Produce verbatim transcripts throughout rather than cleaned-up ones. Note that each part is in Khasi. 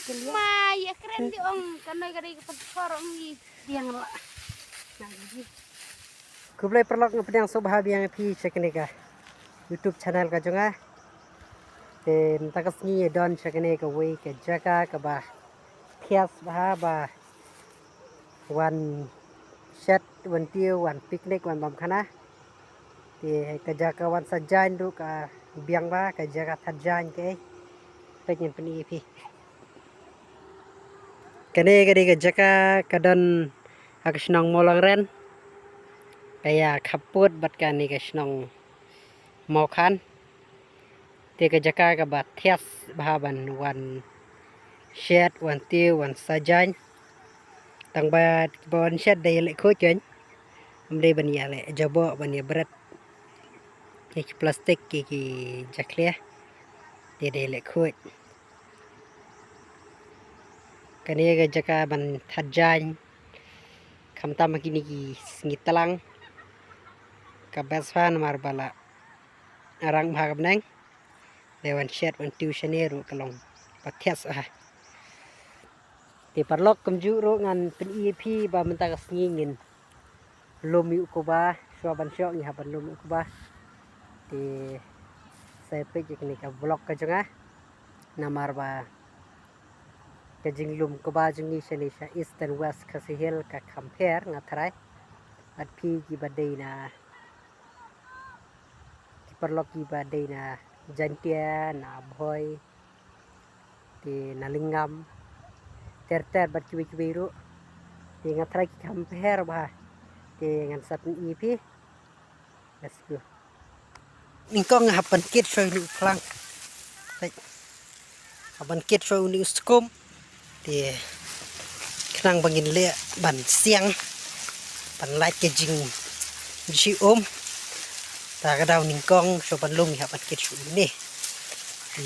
Ma, ïa kren di ong, ka noi ka dei ka pynthor ong i biang la. Khublei paralok, nga pdiang sngewbha biang ïa phi sha kane ka YouTube channel ka jong nga. Te mynta ka sngi ïa don sha kane kawei ka jaka kaba thias bha ba wan shet, wan tiew, wan picnic, wan bam khana. Te ka jaka wan sa jaiñ ruh ka biang bha, ka jaka thad jaiñ kaei. Peit ngin pyni ïa phi. Kane ka dei ka jaka ka don ha ka shnong Mawlangren. Ka ïa khappud bad kane ka shnong Mawkhan. Te ka jaka kaba thias bha ban wan shet, wan tiew, wan sa jaiñ. Tang ba, ba wan shet da ïaleh khuid keiñ. Ym dei ban ïaleh jaboh, ban ïa bret. Ki, ki plastik, ki, ki jakhlia. Te da ïaleh khuid. Kane ka jaka ban thad jaiñ. Khamtam ha kine ki sngi tlang. Ka best bha namar ba la rang bha ka bneng. Te wan shet, wan tiew shane ruh ka long ba thias bha. Te paralok, kumjuh ruh ngan pyni ïa phi ba mynta ka sngi ngin lum ïa u kba, shuwa ban shoh ngi hap ban lum ïa u kba. Te sa peit ïa kane ka vlog ka jong nga. Namar ba ka jinglum kba jong ngi shane sha East and West Khasi Hills ka kham pher, nga tharai. Bad phi kiba dei na, ki paralok kiba dei na Jaintia, na Bhoi, te na Lyngngam, ter ter bad kiwei kiwei ruh. Te nga tharai ki kham pher bha. Te ngan sa pyni ïa phi. Let's go. Nyngkong nga hap ban kit shuwa uni u phlang. Peit. Hap ban kit shuwa uni u skum. Te khnang ba ngin leh ban siang, ban lait ka jing, jingshiom. Ta ka daw nyngkong shuwa ban lum ngi hap ban kit shuwa uni. Te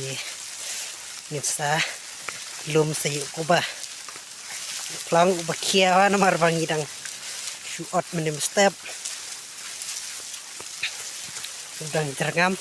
ngin sa lum sa ïa u kba. Phlang uba khia bha namar ba ngi dang shu ot mynne mynstep. U dang jyrngam.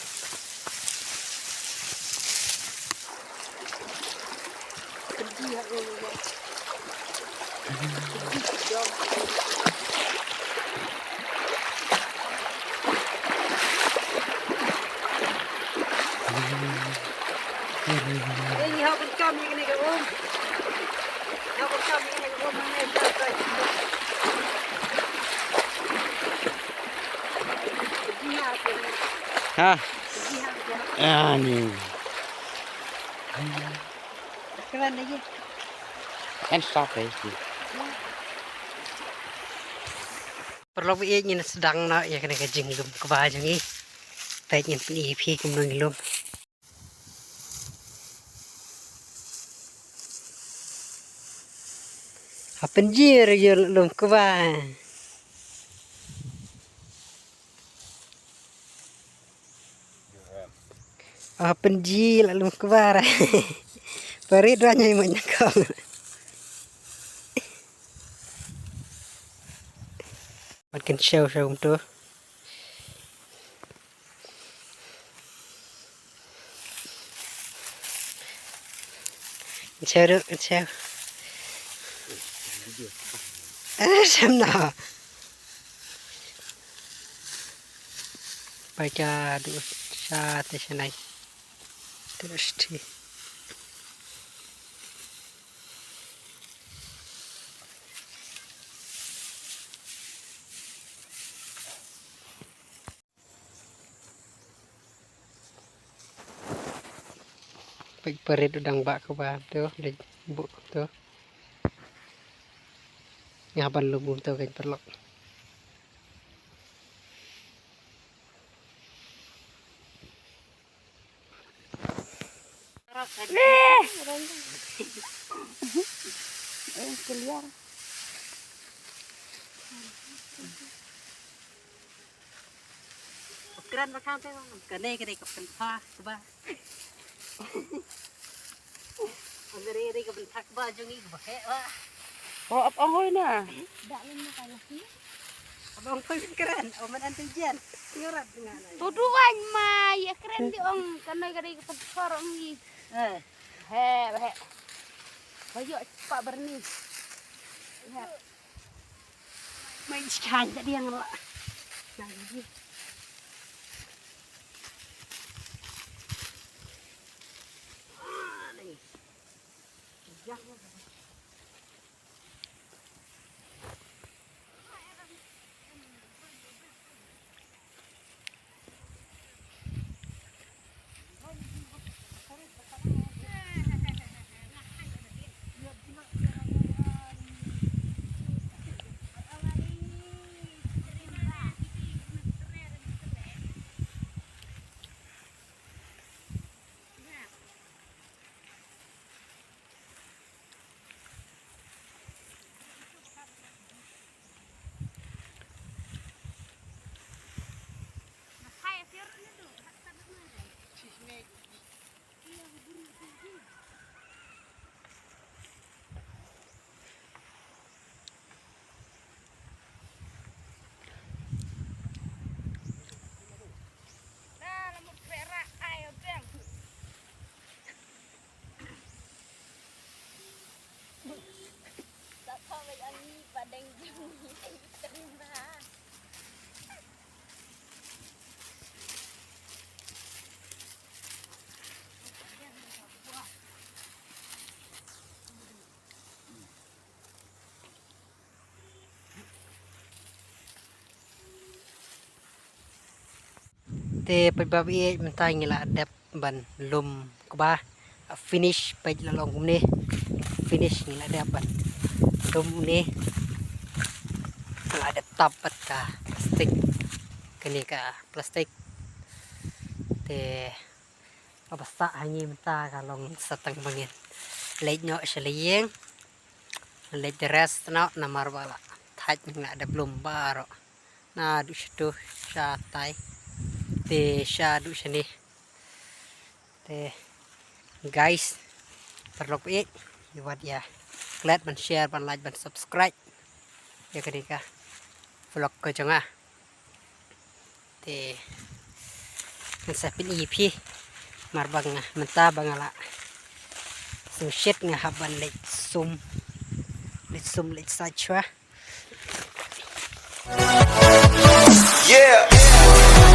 Ha. Ani. Kan stop eh. Paralok, ïa ngin sdang noh ïa kane ka jinglum kba jong ngi. Peit ngin pyni ïa phi kumno ngi lum. Ha pynjur ïa lum kba. Ah, pynji la lum kba ra. Pari dua nyai mo nyakong. Pat kan show show tu. Kan show tu, kan show. Eh, sam na. Baca doa sate shanai. Terus di. Peit parit u dang ba kaba tu, leit bu tu. Nga ban lum tu kan paralok. Kren ba khang te, kane kane ka pynpha kba. Kane kane ka pynpha kba jong ngi kaba heh ba. Oh, ap ong hoi na. Ap ong hoi kren, oh man antigen. Ngi rat nga na. Tu duan ma, ïa kren di ong, kane kane ka pynpha ong ngi. Eh. Heh, heh. Ba ïoh spah byrni. Ïa. Mai skhan ka diang la. Nang ji. Te peit ba ïeit mynta ngi la dep ban lum kba finish, peit la long kumne. Finish ngi la dep ban lum ne. La dep tap bad ka plastik. Kane ka plastik. Te kaba sah ha ngi mynta ka long sa tang ba ngin leit noh sha la ïing. Leit rest noh namar ba la thait ngi la dep lum baroh. Naduh shatu shatai. Te sha duh shane. Te guys, paralok ïeit, ïa wat ïa klet ban share, ban like, ban subscribe ïa kane ka vlog ka jong nga. Te ngan sa pyni ïa phi namar ba nga mynta ba nga la sngewsih nga hap ban leit sum, leit sum leit sait shuwa. Yeah.